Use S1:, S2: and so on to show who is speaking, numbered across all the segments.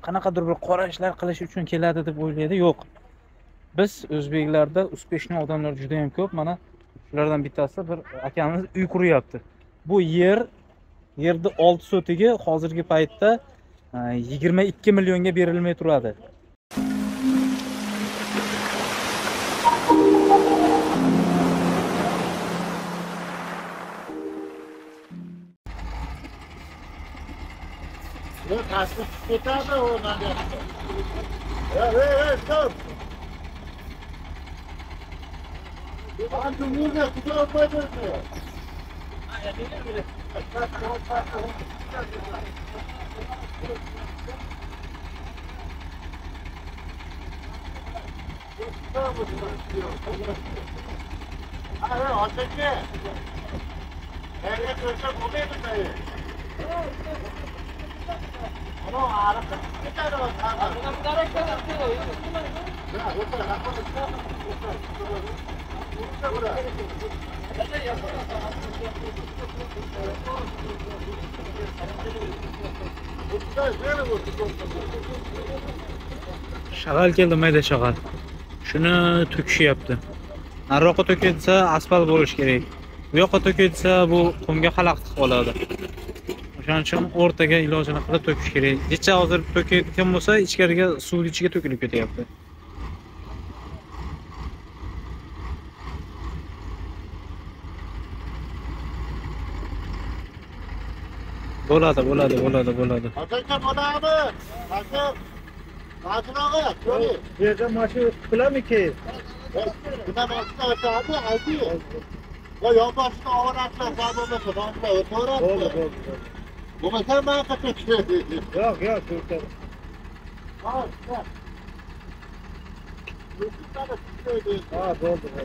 S1: qanaqadir bir qora ishlar qilish uchun keladi deb o'ylaydi. Yo'q. Biz o'zbeklarda uspeshniy odamlar juda ham ko'p. Mana shulardan bittasi bir akamiz uy quryapti. Bu yerni 6 sotigi hozirgi paytda 22 millionga berilmay turadi.
S2: Tasvir ketadi u nariyoqqa. Ey, stop. Antu murna куда пойдете?
S1: Shag'al keldi, mayda shag'al. Shuni to'kishyapti. Nariroqqa to'kilsa asfalt bo'lishi kerak. Bu yoqqa to'kilsa bu qumga xalaqit qoladi. O'shaning uchun o'rtaga ilojini qilib to'kish kerak. Necha hozir to'kayotgan bo'lsa, ichkariga suvning ichiga to'kilib ketyapti. Bo'ladi, bo'ladi, bo'ladi, bo'ladi.
S2: Aka bo'ladimi? Aka. Mashinaga, ko'ring.
S3: Bu yerda mashina o'tib.
S2: Bunda mashina o'tadi, ayting. Va yonboshida ovoratlar bo'lmasa, mashina o'taveradi.
S3: Bo'ldi, bo'ldi.
S2: Bo'lmasa men qaytib.
S3: Yo'q, yo'q, o'tadi.
S2: Ha,
S3: ha, bo'ldi, bo'ldi.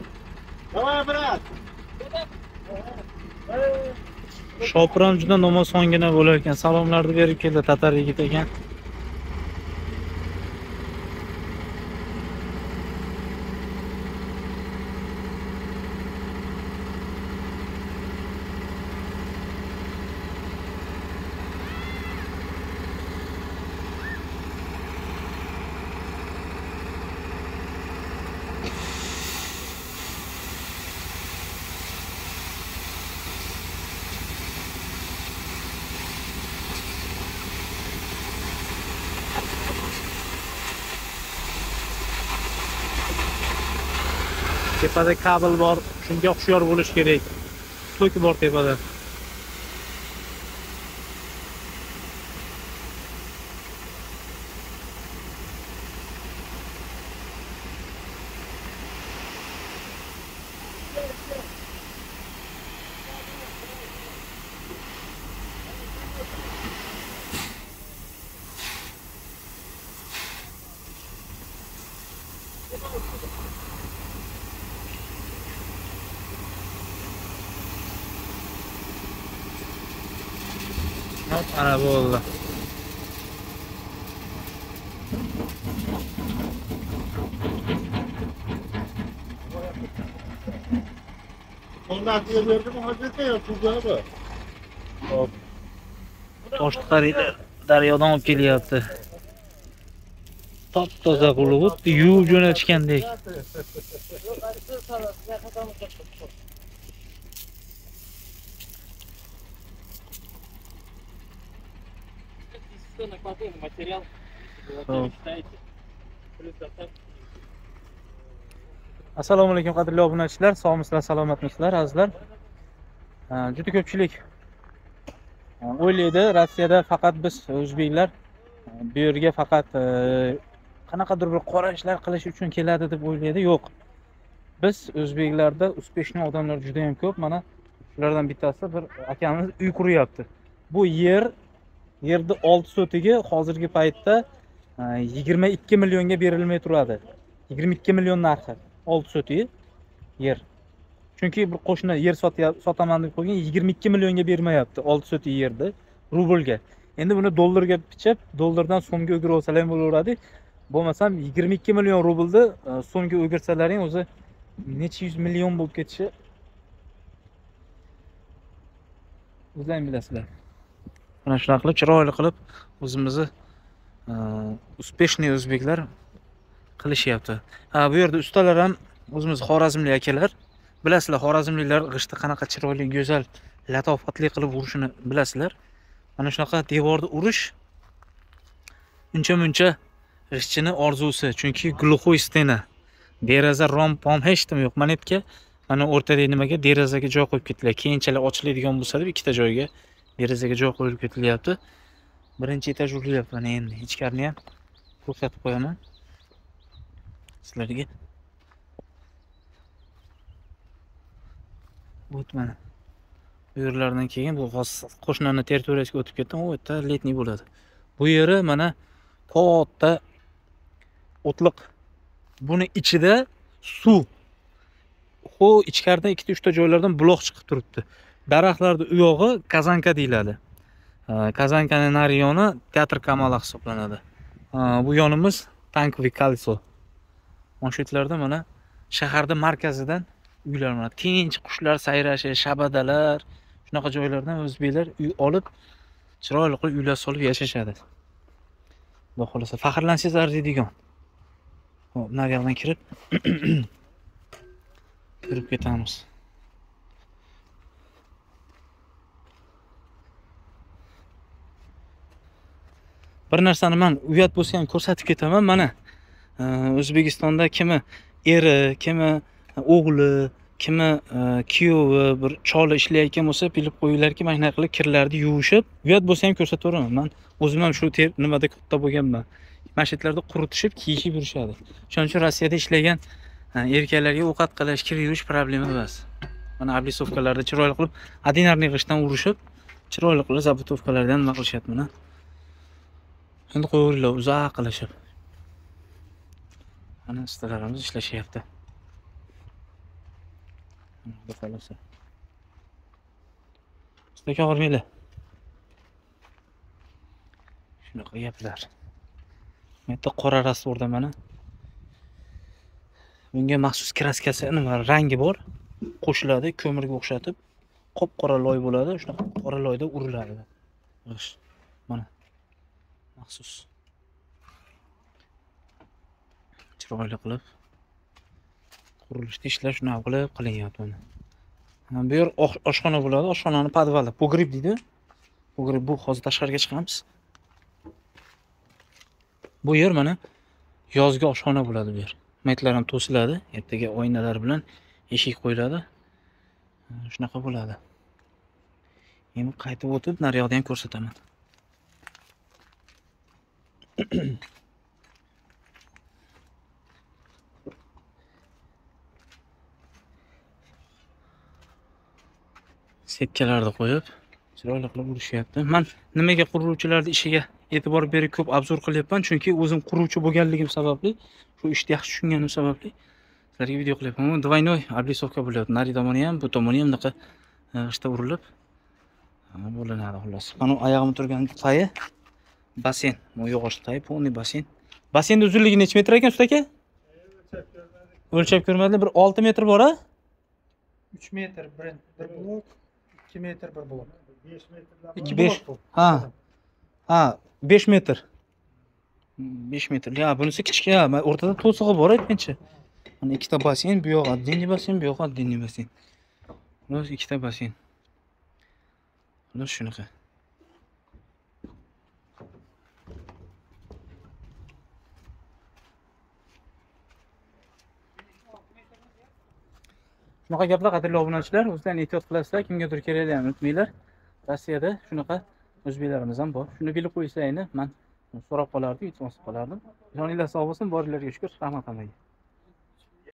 S2: Давай, брат.
S1: Shopir ham juda namozxongina bo'lar ekan. Salomlarni berib keldi, tatar yigit ekan. Tepada kabel bor, shunga hushyor bo'lish kerak. Tok bor tepada. Ana bo'ldi.
S2: Onlar berdimi hozirda yo suvgami?
S1: Hop. Toshni qaranglar, daryodan olib kelyapti. Top-toza qilib, xuddi yuvib jo'natishgandek.
S4: Материал.
S1: Assalomu alaykum qadrli obunachilar, sog'misizlar, salomatmisizlar, azizlar. Juda ko'pchilik o'ylaydi, Rossiyada faqat biz o'zbeklar bu yerga faqat qanaqadir bir qora ishlar qilish uchun keladi deb o'ylaydi. Yo'q. Biz o'zbeklarda uspeshniy odamlar juda ham ko'p. Mana shulardan bittasi bir akamiz uy quryapti. Bu yerni 6 sotigi hozirgi paytda 22 millionga berilmay turadi. 22 million narxi 6 sotigi yer. Chunki bir qo'shni yer sotaman deb qo'ygan, 22 millionga bermayapti 6 sotigi yerni rublga. Endi buni dollarga pichib, dollardan so'mga o'girib olsalar ham bo'laveradi. Bo'lmasam 22 million rublni so'mga o'girsalaring o'zi necha yuz million bo'lib ketishi o'zlaring bilasizlar. Mana shunaqa qilib chiroyli qilib o'zimizni Успешный o'zbeklar qilishyapti. Ha, bu yerda ustalar ham o'zimiz xorazmlik akalar. Bilasizlar, xorazmliklar g'ishtni qanaqa chiroyli, go'zal, latofatli qilib urishini bilasizlar. Mana shunaqa devorni urish uncha-muncha g'ishtchini orzusi, chunki глухой стена. Deraza, rom-pom hech kim yo'q. Mana yerga, mana o'rtadagi nimaga derazaga joy qo'yib ketdilar. Keyinchalik ochiladigan bo'lsa deb ikkita joyga derazaga joy qo'yilib ketilyapti. Birinchi etaj urilyapti mana endi. Ichkarini ham ko'rsatib qo'yaman sizlarga. O't mana. Bu yerlardan keyin bu qo'shnani territoriyasiga o'tib ketdim. U yerda letniy bo'ladi. Bu yeri mana katta o'tliq. Buni ichida suv. Xo ichkaridan ikkita uchta joylardan buloq chiqib turibdi. Daraxtlarning u yog'i Kazanka deyiladi. Kazankani nari yoni Teatr Kamala hisoblanadi. Bu yonimiz Tankoviy Kolso. Mana shu yerlarda mana shaharda markazidan uylar mana tinch qushlar sayrashi, shabadalar, shunaqa joylardan o'zbeklar uy olib, chiroyli qilib uylar solib yashashadi. Xudo xolasa faxrlansangiz arziydigan. Xo'p, nari yoqdan kirib kirib ketamiz. Bir narsani men uyat bo'lsa ham ko'rsatib ketaman. Mana O'zbekistonda kimi eri, kimi o'g'li, kimi kuyovi bir choli ishlayotgan bo'lsa, bilib qo'yinglarki, mana shunday qilib kirlarni yuvishib, uyat bo'lsa ham ko'rsataveraman. Men o'zim ham shu nimada katta bo'lganman. Mana shu yerlarda quritishib, kiyishib yurishadi. Shuning uchun Rossiyada ishlagan erkaklarga ovqat qilish, kir yuvish problema emas. Mana oblisovkalarda chiroyli qilib, одинарный g'ishtdan urishib, chiroyli qilib zabutovkalardan nima qilishyapti mana. Endi qo'yaveringlar, uzoq qilishib. Mana ustalarimiz ishlashyapti. Xudo xolasa. Ustaga og'irmanglar. Shunaqa gaplar. Bu yerda qora rastvorda mana. Bunga maxsus kraskasi, nima rangi bor. Qo'shiladi, ko'mirga o'xshatib, qop-qora loy bo'ladi. Shunaqa qora loyda uriladi. G'isht. Mana. Maxsus. Chiroyli qilib qurilishda ishlar shunaqa qilib qilinyapti mana. Bu yer oshxona bo'ladi, oshxonani podvali, pogreb deydi. Pogreb bu hozir tashqariga chiqamiz. Bu yer mana yozgi oshxona bo'ladi bu yer. Maytlar ham to'siladi, ertaga oynalar bilan eshik qo'yiladi. Shunaqa bo'ladi. Endi qaytib o'tib nari yoqda ham ko'rsataman. Setkalarni qo'yib, chiroyli qilib urishyapti. Men nimaga quruvchilarning ishiga e'tibor berib ko'p obzor qilyapman, chunki o'zim quruvchi bo'lganligim sababli, shu ishni yaxshi tushunganim sababli sizlarga video qilyapman. Bu двойной oblisovka bo'lyapti. Nari tomoni ham, bu tomoni ham bunaqa g'ishtda urilib bo'linadi xullas. Mana oyog'im turgan tayi basseyn, bu yog'och tayi, полный basseyn. Basseynning uzunligi necha metr ekan, usta aka? O'lchab ko'rmadim, bir 6 metr bor a?
S3: 3 metr bir blok, 2 metr bir blok. 5 metrdan. 2 blok bu.
S1: Ha. Ha, 5 metr. 5 metr. Ya, bunisi kichkina, o'rtada to'sig'i bor aytgancha. Mana ikkita basseyn, bu yoq отдельный basseyn, bu yoq отдельный basseyn. Xullas ikkita basseyn. Xullas shunaqa. Shunaqa gaplar qadrli obunachilar, o'zlaring ehtiyot qilasizlar, kimgadir kerakli ham unutmanglar. Rossiyada shunaqa o'zbeklarimiz ham bor. Shuni bilib qo'ysanglar, men so'rab qolardim, iltimos qolardim. Joninglar sog' bo'lsin, boringlarga shukr, rahmat hammaga.